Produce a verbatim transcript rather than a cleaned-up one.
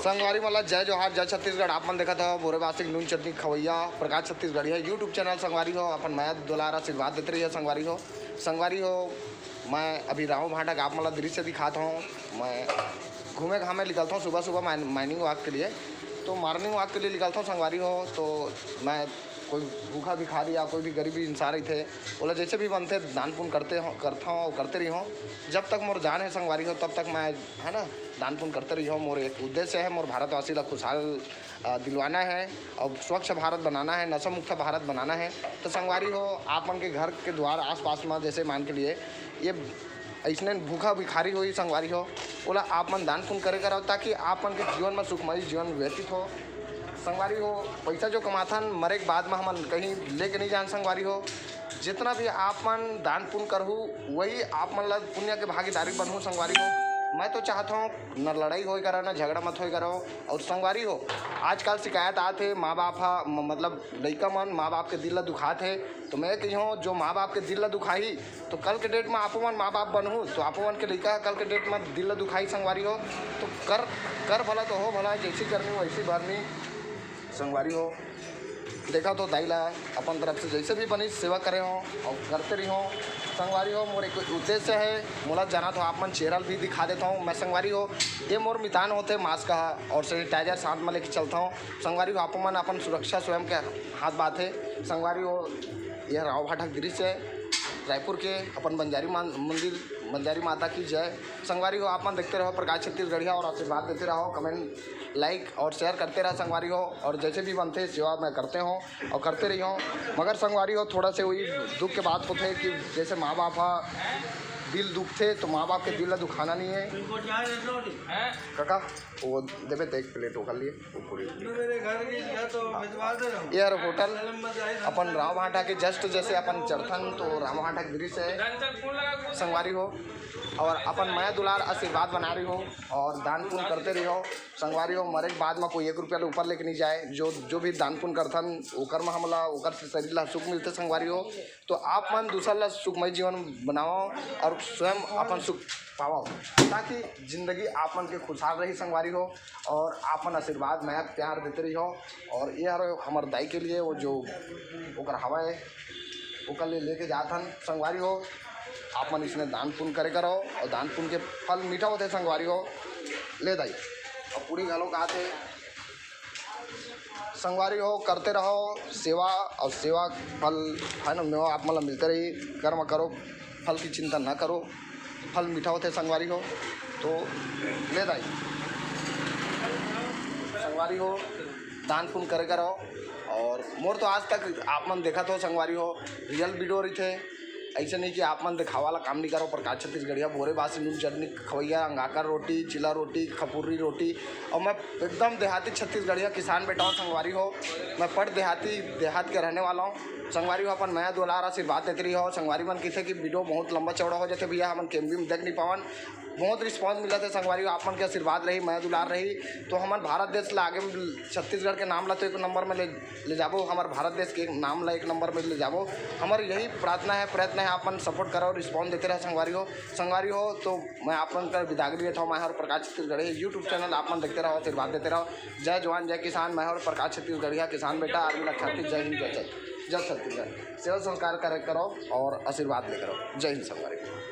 संगवारी मन ला जय जोहार, जय छत्तीसगढ़। आप मन देखत हव बोरे बासिक नून चटनी खवैया प्रकाश छत्तीसगढ़िया YouTube चैनल। संगवारी हो, अपन मया दुलार आशीर्वाद देते रहिए संगवारी हो। संगवारी हो, मैं अभी रामो भाटा के आप मन ला दृश्य दिखात हूँ। मैं घूमे घामे निकलता हूँ सुबह सुबह माइन-, माइनिंग वॉक के लिए। तो मॉर्निंग वॉक के लिए निकलता हूँ संगवारी हो। तो मैं कोई भूखा भिखारी या कोई भी गरीबी इंसान रहिथे, ओला जैसे भी बनथे दान पुण्य करते हो, करता हूँ और करते रही हूँ। जब तक मोर जान है संगवारी हो, तब तक मैं, है ना, दान पुण्य करते रही हूँ। मोर एक उद्देश्य है, मोर भारतवासी ला खुशहाल अ, दिलवाना है और स्वच्छ भारत बनाना है, नशा मुक्त भारत बनाना है। तो संगवारी हो, आप मन के घर के द्वार आसपास में, जैसे मान के लिए ये ऐसने भूखा भिखारी होही संगवारी हो, ओला आप मन दान पुण्य करे करव, ताकि आप मन के जीवन में सुखमय जीवन व्यतीत हो। संगवारी हो, पैसा जो कमाथन, मरे के बाद में हमन कहीं लेके नहीं जान संगवारी हो। जितना भी आप मन दान पुण्य करहू, वही आप मन ला पुण्य के भागीदारी बनहू संगवारी हो। मैं तो चाहत हूँ, न लड़ाई होए करा, न झगड़ा मत होए करो। और संगवारी हो, आजकल शिकायत आत हे, माँ बाप हा, म-, मतलब लइका मन माँ बाप के दिल ला दुखात हे। तो मैं कही हूँ, जो माँ बाप के दिल ला दुखाही, तो कल के डेट में आपो मन माँ बाप बनहू, तो आपो मन के लइका कल के डेट में दिल ला दुखाही संगवारी हो। तो कर, कर भला तो हो भला, जैसी करनी वैसी भरनी संगवारी हो। देखा तो दाई ला अपन तरफ से जैसे भी बनी सेवा करे हो और करते रही हो। संगवारी हो, मोर एक उद्देश्य है, मोला जाना तो आप मन चेहरा भी दिखा देता हूँ मैं संगवारी हो। ये मोर मितान होते मास्क का और सैनिटाइजर साथ में लेके चलता हूँ संगवारी हो। आप मन अपन सुरक्षा स्वयं के हाथ बात है संगवारी हो। यह राव भाटा के दृश्य है रायपुर के, अपन बंजारी मान-, मंदिर, बंजारी माता की जय। संगवारी हो, आप मन देखते रहो प्रकाश छत्तीसगढ़िया और आशीर्वाद देते रहो। कमेंट, लाइक और शेयर करते रहो संगवारी हो। और जैसे भी बनते सेवा मैं करते हूँ और करते रही हूँ। मगर संगवारी हो, थोड़ा से वही दुख के बात होते कि जैसे माँ बाप हा दिल दुखते, तो माँ बाप के दिल ला दुखाना नहीं है। काका, वो देवे तो एक प्लेट ओकर लिए, वो पूरी। मैं मेरे घर की गया तो भिजवा दे रहा हूँ। ये हर होटल अपन राव भाटा के just जैसे अपन चढ़थन तो राव भाटा के दृश्य है संगवारी हो। और अपन मया दुलार आशीर्वाद बना रही हो और दान पुण्य करते रही हो संगवारी हो। मरे के बाद में कोई एक रुपया ले ऊपर लेके नहीं जाए। जो, जो भी दान पुण्य करथन ओकर में हमला ओकर से शरीर ला सुख मिलते संगवारी हो। तो आप मन दूसर ला सुखमय जीवन बनाओ और स्वयं अपन सुख पाओ, ताकि जिंदगी आप मन के खुशहाल रही संगवारी हो। और आप मन आशीर्वाद मया प्यार देते रही हो। और ये हर हमर दाई के लिए वो जो ओकर हवा है ओकर लिए लेके जात हन संगवारी हो। आप मन इसने दान पुण्य करे करो और दान पुण्य के फल मीठा होते संगवारी हो। ले दाई, और पूरी घलो का थे संगवारी हो, करते रहो सेवा और सेवा फल है ना मेवा आप मन ला मिलते रही। कर्म करो, फल की चिंता ना करो, फल मीठा होते संगवारी हो। तो ले दाई संगवारी हो, दान पुण्य करे करो। और मोर तो आज तक आप मन देखत हो संगवारी हो, रियल वीडियो रहिथे। ऐसे नहीं कि आप मन दिखावा ला काम नहीं करो। प्रकाश छत्तीसगढ़िया बोरे बासी नून चटनी खवैया, अंगाकर रोटी, चिला रोटी, खपुर्री रोटी। और मैं एकदम देहाती छत्तीसगढ़िया किसान बेटा हूँ संगवारी हो। मैं पट देहाती, देहात के रहने वाला हूँ संगवारी हो। अपन मया दुलार आशीर्वाद देते रही हो। संगवारी मन किथे कि वीडियो बहुत लंबा चौड़ा हो जाते भैया, हमन केमबी में देख नहीं पावन। बहुत रिस्पॉन्स मिला थे संगवारी हो, आप मन के आशीर्वाद रही, मया दुलार रही, तो हमन भारत देश ला आगे में, छत्तीसगढ़ के नाम ला तो एक नंबर में ले, ले जाबो, हमर भारत देश के नाम ला एक नंबर में ले जाबो। हमर यही प्रार्थना है, प्रयत्न है, आप मन सपोर्ट करो, रिस्पॉन्स देते रहो संगवारी हो। संगवारी हो, तो मैं आप मन कर विदागरी लेता हूँ। मैं हर प्रकाश छत्तीसगढ़ी YouTube चैनल आप मन देखते रहो, आशीर्वाद देते रहो। जय जवान, जय किसान। मैं हर प्रकाश छत्तीसगढ़िया किसान बेटा, आर्मी ला छत्तीस, जय हिंद, जय छत्तीस-, जय छत्तीसगढ़। सेवा संस्कार करे करो और आशीर्वाद लेकर रहो। जय हिंद संगवारी।